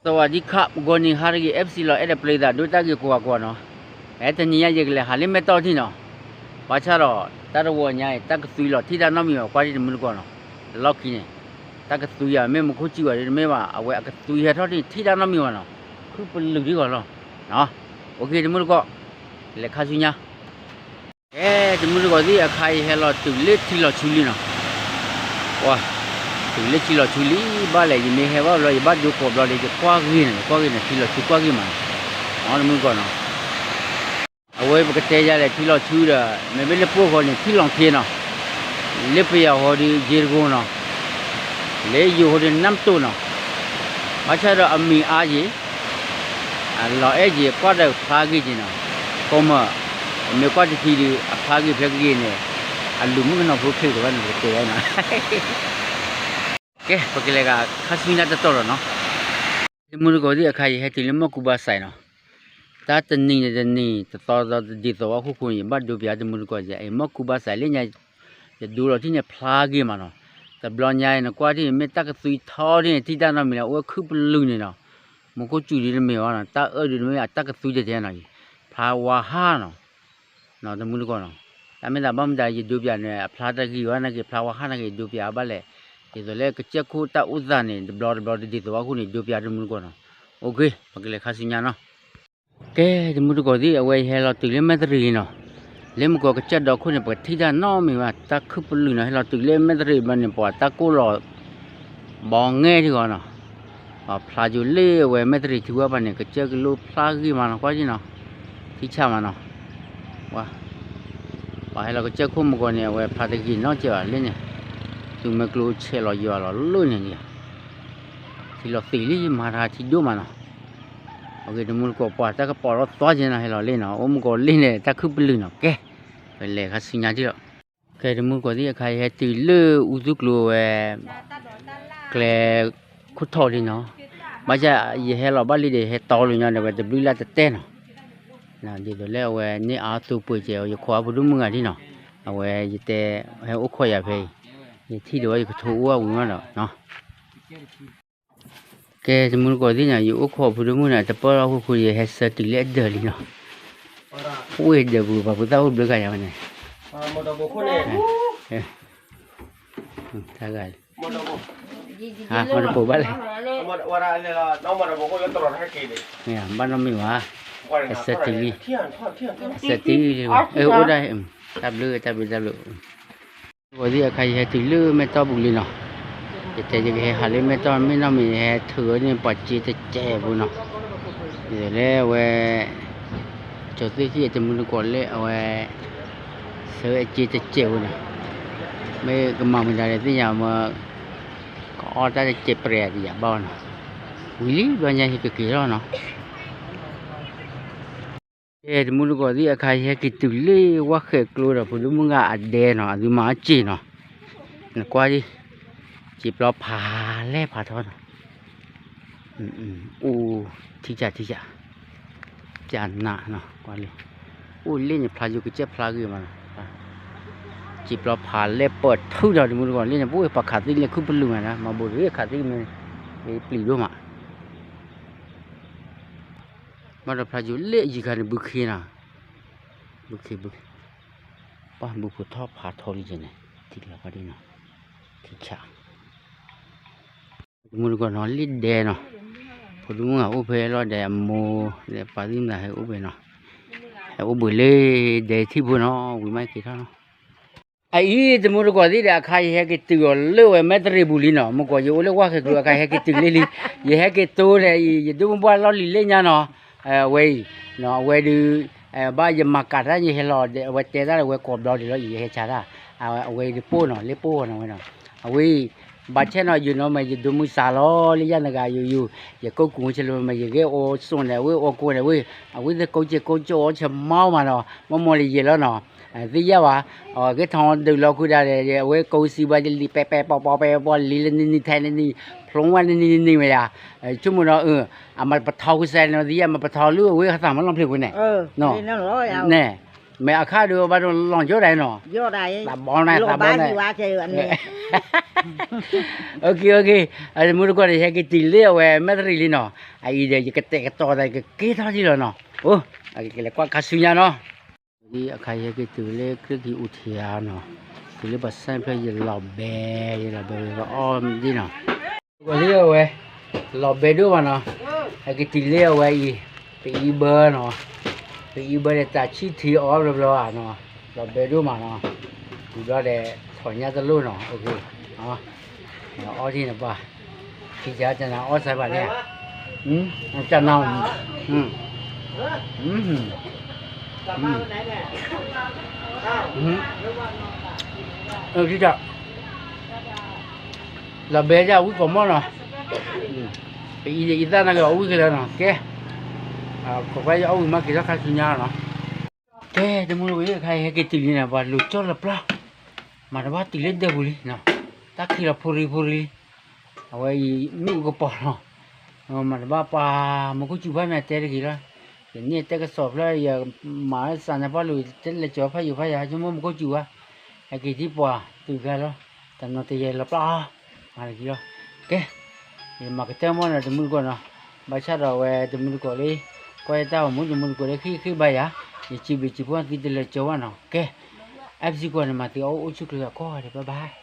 သဝးဒံခး ဂီၤနံၤဟါတဂ့ၤ F C လီၤ အဲၣ်ဒိးပျ့ၤသးဒိတၢ်ဂ့ၢ်ကိးဂၤကိးဂၤနီၤ, အဲတနံၤညါယကလဲၤဟးလၢမဲၢ်တီၢ်ထံၣ်နီၤ, ဘၣ်ဆၣ်ဒီး တၢ်တဝီညါအံၤ တၢ်ကသွံလီၤထံၣ်တၢ်နီတမံၤဘၣ် ကွၢ်ထံၣ်တမုၢ်တကိးနီၤ, တလီၢ်ခံန့ၣ် တၢ်ကသွံယၤ မ့ၢ်မူခိၣ်စူၤဘၣ်ဒီးတမ့ၢ်ဘၣ် အဝဲအကသွံဟဲထီၣ်ထံၣ် ထံၣ်တၢ်နီတမံၤဘၣ်နီၤ, ခုပလုာ်ထံၣ်ဂီၤလီၤ, အိၣ်ခ့ တမုၢ်တကိး, လဲၤခါဆူညါ ကဲ တမုၢ်တကိးသ့ၣ် အခါအံၤဟဲလီၤတုၤလၢထံလီၤဆူလံနီၤ, ပှၤ တုၤလၢထံလီၤဆူလံ ဘၣ်လဲၣ် ယမ့ၢ်ဟဲဘၣ်ဘျီ ယဘၣ်ဒိကိးဘျီဒီး ယကွၢ်ဂ့ၤန့ၣ် ယကွၢ်ဂ့ၤန့ၣ် ထံလီၤဆူကွၢ်ဂ့ၤမးနီၤ, တမုၢ်တကိးနီၤ, အဝဲပကတဲယၤလဲၣ် ထံလီၤဆူဒီး မ့မ့ၢ်လၢပှိၢ်ဃီန့ၣ် ထံလီၤခ့နီၤ, လၢပယီၤဃီဒီး ယ့တကိနီၤ, လၢယိၤဃီဒီး နမ်တိၢ်နီၤ, ဘၣ်ဆၣ်ဒီးအမံၤအါယံၤ အလီၤအဲၣ်ယံၤ ကွၢ်ဒီးဖျါဂ့ၤက့ၤနီၤ, ကိးမၢ်, ပမ့ၢ်ကွၢ်တထံဒီး အဖျါဂ့ၤဖျါဂ့ၤန့ၣ် အလူၤမုၣ်ကနီၤဖိချ့ကဘၣ်န့ၣ် ပကတဲဝဲနီၤ, ကဲ ပကလဲၤဂၤခါဆူညါတတီၤလီၤနီၤ, တမုၢ်တကိးသ့ၣ် အခါယဟဲတုၤလၢမီၢ်ကူဘါစဲးနီၤ, တၢ်တနံၤန့ၣ်တနံၤ တသီသီတဒ်သိးဝဲဃိဃိန့ၣ် ယဘၣ်ဒိပၠးတမုၢ်တကိးယဲ မီၢ်ကူဘါစဲးလၢညါ ယဒိလီၤထံၣ်န့ၣ် ဖျါဂ့ၤမးနီၤ, တဘျီညါအံၤ နကွၢ်ထံၣ်မ့ၢ်တၢ်ကသွံထီထံၣ်န့ၣ် ထံၣ်တၢ်နီတမံၤလၢ အိၣ်ဝဲခုပလုာ်န့ၣ်နီၤ, မူခိၣ်စူၤဒ်တမ့ၢ်ဘၣ်နီၤ, တၢ်အၢဒ်တမ့ၢ်ဘၣ် တၢ်ကသွံတဲတဲနီၤ, ဖျါဝါဟၣ်နီၤ တမုၢ်တကိးနီၤ, တၢ်မ့ၢ်သးဘၣ်မတၤ ယဒိပၠးန့ၣ် အဖျါတဂ့ၤဝဲနာ်က့ ဖျါဝါဟၣ်နာ်က့ ယဒိပၠးဘၣ်လဲၣ်, ဒ်သိးလၢကစၢၢ်ခိၣ်တၢ်အိၣ်သးန့ၣ် တဘျီတဘျီတဒ်သိးဝဲဃိန့ၣ် ယဒိပၠးတမုၢ်တကိးနီၤ, အိၣ်ခ့ ပကလဲၤခါဆူညါနီၤ, ကဲ တမုၢ်တကိးသ့ၣ် အဝဲယဟဲလီၤတုၤလၢမဲၢ်တရံးလံနီၤ, လၢမုၢ်ကီၤကစၢၢ်ဒီခိၣ်န့ၣ် ပကထံၣ်တၢ်နီတမံၤဘၣ် တၢ်ခုပလုာ်နီၤ, ဟဲလီၤတုၤလၢမဲၢ်တရံးဘျီန့ၣ် ပှၤတၢ်ကိၢ်လီၤ ဘီငဲၢ်ထံဂီၤနီၤ, ပှၤဖျါယိၤလၢအဝဲမဲၢ်တရံးထံဝဲပှၤန့ၣ် ကစၢၢ်ကလိဖျါဂ့ၤမးနီၤ ကွၢ်က့နီၤ, ထံဆးမးနီၤ, ပှၤ ပှၤဟဲလီၤကစၢၢ်ခိၣ်မုၢ်ကီၤန့ၣ် အဝဲဖျါတဂ့ၤနီတစဲးဘၣ်လၢန့ၣ်, သုးမ့ၢ်ကျိဆဲးလီၤယွၤလီၤလၢန့ၣ်, ထံလီၤသ့ၣ်လံမၤတၢ်ထံဒိၣ်မးနီၤ, အဂ့ၢ်တမုၢ်တကိးပှၤတၢ်ကပီၤလီၤသွါက့နီၤ ဟဲလီၤလံနီၤ, အိၣ်မုၢ်ကီၤလံန့ၣ် တၢ်ခုပလုာ်နီၤ, ကဲ ပလဲၤခါဆူညါထံၣ်လီၤ ကဲ တမုၢ်တကိးသ့ၣ် အခါယဟဲတုၤလၢအူသူကျိၤဝဲ ကျဲခိၣ်ထီၣ်လံနီၤ, ဘၣ်ဆၣ်ယဟဲလီၤဘၣ်လံဒီး ဟဲတီလီၤညီဒီး ဝဲတဘျုးလၢ်တတဲနီၤ, ဒ်သိးလၢအဝဲန့ၢ်အါသိပှ့ၤကဲ ယခိးအဖိဒိၣ်မုၣ်ဂၤဒ်နီၤ, အဝဲယတဲ ဟဲအိၣ်ခိးယၤဖဲအံၤ, ယထံၣ်ဒီးဝဲယကထိအိၣ်အဝံၤမးဒီး ကဲ တမုၢ်တကိးသ့ၣ်ညါ ယအိၣ်ခိးဖိဒိၣ်မုၣ်န့ၣ် တပၢၢ်လီၤဃိဃိ ယဟဲဆၢတုၤလၢအဒၢးလံနီၤ, အိၣ်ဝဲဒၢးပူၤ ပှၤဖိသၣ်အိၣ်ဘျၢဂၤယၤဝဲန့ၣ်, တၢ်ဂၤလံ, မတပိာ်ဘၣ်လဲၣ်, ဘၣ်နီတမံၤဘၣ်, ဟဲဆၢတုၤလံ, ဆၢတုၤလံ, အိၣ်ဒၣ်, တၢ်ဘျုး တၢ်ဘျုး တၢ်ဘျုး တမုၢ်တကိးသ့ၣ် အခါယဟဲတုၤလၢမဲၢ်တီၢ်ပူၤလံနီၤ, ယတဲယကဟဲဟးလၢမဲၢ်တီၢ် မ့ၢ်နီၢ်မ့ၢ် ယဟဲထုးဝဲန့ၣ်ပှၤစ့တစဲးပူၤနီၤ, ဒ်သိးလၢအဝဲ ကၠီၤသ့ၣ်ဟံၣ်အတမုၢ်တကိးလၢအဝဲ ဆၢဝဲအစ့တစဲးပူၤန့ၣ်, မ့ၢ်ကမၤမတၤလဲၣ်သ့ၣ်ညါမ့ၢ် ကအီၣ်တၢ်တစဲးပြဲၤတယာ်ဘၣ်နီၤ, ဝံၤလံဘျီညါဟံးကက့ၤထီၣ်နီၤ ကဲ တမုၢ်တကိးသ့ၣ် အခါယဟဲက့ၤတုၤလၢဝၣ်ဃဲးကျိဒီး ဖိဒိၣ်မုၣ်ဂၤအဒဲနီၤ အသုမၤအီၣ်စ့နီၤ, နကွၢ်ဒံး, စ့ပျီဖးလဲၢ်ဖးထီနီၤ, အိၣ်ထံဆးထံဆး, ကနးနီၤ ကွၢ်လံ, အိၣ်လၢန့ၣ်ဖျါယိၤကစၢၢ်ဖျါဂ့ၤမးနီၤ, စ့ပျီဖးလဲၢ်ပၢၢ်ထုးဒီး တမုၢ်တကိးလၢန့ၣ် ပအိၣ်ပှၤခးသံလၢခုပလူၤမးနီၤ မၤဘိးတဂ့ၤခးသံမ့ၢ် ပျံၤဒိၣ်မး ဘၣ်ဒီးဖျါယိၤလၢအယံၤခါန့ၣ် ဘုခ့နီၤ, ဘုခ့ ဘုခ့, ပှၤဘုဖိထီၣ်ဖးထီလံက့န့ၣ် ထံလီၤပှၤဒ်နီၤ, ထံဆး, တမုၢ်တကိးနီၤ လံၣ်ဒဲနီၤ, ဖိဒိၣ်မုၣ်ဂၤအိၣ်ဖဲလီၤဒီးအမိၢ် ဒီးပှၤသံၣ်မသးဟဲအိၣ်ဘှံးနီၤ, ဟဲအိၣ်ဘှံးလၢဒဲထံဖိနီၤ ဝံၤမးက့ၤထီၣ်နီၤ အအံၤ တမုၢ်တကိးသ့ၣ်ဒီး အခါယဟဲက့ၤတုၤအီၤလၢဝဲမဲၢ်တရံးပူၤလံနီၤ, မုၢ်ကီးယအိၣ်လၢဝၣ်ဃဲးကျိၤ အခါယဟဲက့ၤတုၤလံလံ, ယဟဲက့ၤတိၤဒီးအံၤ ယဒိၣ်မုၢ်ပှၢ်လီၢ်လံၤလၢညါနီၤ, အဝဲအံၤ, အဝဲဒုး, ဘၣ်ယမၤကၤတၢ်ယဟဲလီၤဒီး အဝဲတဲတၢ်ဒီးဝဲကိးဘျီဒံးလီၤ ယဟဲဆါတၢ်, အဝဲဒုးပိၢ်နီၤ လၢပိၢ်ဂီၤနီၤဝဲနီၤ, အဝဲအံၤ, ဘၣ်ဆဲနီၤ ယနီၤမး ယဒိၣ်မုၢ်စးလီၤလၢယၤနဂၤယိယိ, ယကိးကူဆလၢမး ယဂဲၤအီၤစိၣ်န့ၣ် အဝဲအီၣ်ကိးန့ၣ်ဝဲ, အဝဲသကိးကဲကိးကၠီအီၣ်ဆၢမါမးနီၤ, မ့ၢ်မ့ၢ်လၢယဲၢ်လီၤနီၤ သ့ၣ်ညါဘၣ်, အကဲထီၣ်ဒုးလီၤဃုာ်ဒၣ်လဲာ် အဝဲကိးစံးဘၣ်လံ ပဲပဲပီပီပဲပီလံလၢနံၤနံၤထဲနံၤနံၤ ဖျိဝဲနံၤနံၤနံၤဝဲယါ, ဆိကမိၣ်ဒီး အမၤပထီၣ်ဃုစဲန့ၣ် သ့ၣ်ညါမၤပထီၣ်လၢအဝဲဟသးမၤလီၤဖျ့ၣ်ပူၤန့ၣ်, န့ၣ်, မ့ၢ်အခါဒုးဘၣ်ဒိလီၤကၠိဒၣ်နီၤ, သးဘီန့ၣ်သးဘီန့ၣ်, တမူတကိးန့ၣ် ဟဲက့ၤတုၤလၢအဝဲမဲၣ်တရံးလံနီၤ, အအံၤဒီးယကတဲာ်ကတီၤသးကက့ၤထီၣ်ဒံးလီၤနီၤ, အိၣ်, ကလဲၤကွၢ်ခါဆူညါနီၤ, အခါယဟဲက့ၤတုၤလၢကြ့ၢ်ကံၤအူထံးဧါနီၤ, တုၤလၢပှၤစဲဖျၢၣ်ယလီၤဘဲ, ယလီၤဘဲဝဲကအီၣ်ဒ်နီၤ ဝဲလၢအဝဲ, လီၤဘဲဒိၣ်မးနီၤ, ဟဲက့ၤတုၤလၢအဝဲအံၤ, ပအံၤဘၢနီၤ, ပအံၤဘၢဒီးတၢ်ဆံၣ်ထံအီၣ်ဘျီဘျီဧါနီၤ, လီၤဘဲဒိၣ်မးနီၤ, ဝံၤဘျီဒီး ထီၣ်ညၣ်တလိၣ်နီၤ, အီၣ်ဒ်န့ၣ်ပှၤ, ခံကတနၤအီၣ်စၢ်ဘၣ်န့ၣ်, ကနၤ, ဒ် လီၤဘဲဒၣ်ဝံကိးမီၢ်နီၤ, ပအံၤဒ်အံၤသၣ်နာ်က့ၤအီၣ်ဝံကလၢနီၤ, ကဲ, ခိးကွၢ်ယအီၣ်ဝံမးက့ၤထီၣ်ခါဆူညါနီၤ, ကဲ တမူတကိး အခါအံၤဟဲက့ၤတုၤလံန့ၣ် ပှၤလူၤကၠီၣ်လၢပျၢ်, မၤတဘၣ်တုၤလၢဒၢးပူၤလံနီၤ, တၢ်ခံးလီၤဖိရံဖိရံလံ, အဝဲအံၤမ့ၣ်အူကပီၤလီၤ, မၤတဘၣ်ပှၤမူခိၣ်စူၤဘၣ်မ့ၢ်တဲတဂ့ၤလီၤ, ယန့ၢ်တဲကစီၣ်ဖျၢၣ် ယမၤစးန့ၣ်ပှၢ်လူၤ တဲလဲၤကၠီၤဖးယိၤဖးယၤ ဆိကမိၣ်မူခိၣ်စူၤဘၣ်, ဟဲက့ၤထံပှၤတုၤခါလီၤ, တနီၤတယဲၢ်လီၤပျၢ်အီၤ, မၤတဂ့ၤလီၤ, ကဲ, ယမၤကတၢၢ်မီၢ်နီၤ တမူတကိးနီၤ, ဘၣ်ဆၣ်ဒီးအဝဲတမူတကိးလံ, ကွၢ်ယတၢ်အိၣ်မူတမူတကိးလံ ဃ့ၢ်ဃ့ၢ်ဘါယၤ, ယစံးဘျုးစံးဖှိၣ်သုတလဲၤကၠီၤဘၣ်နီၤ, ကဲ, အဲၣ်ပစံးကွၢ်န့ၣ် မၤသုအိၣ်အိၣ်ဆူၣ်ချ့အကိးဂၤဒဲး bye bye.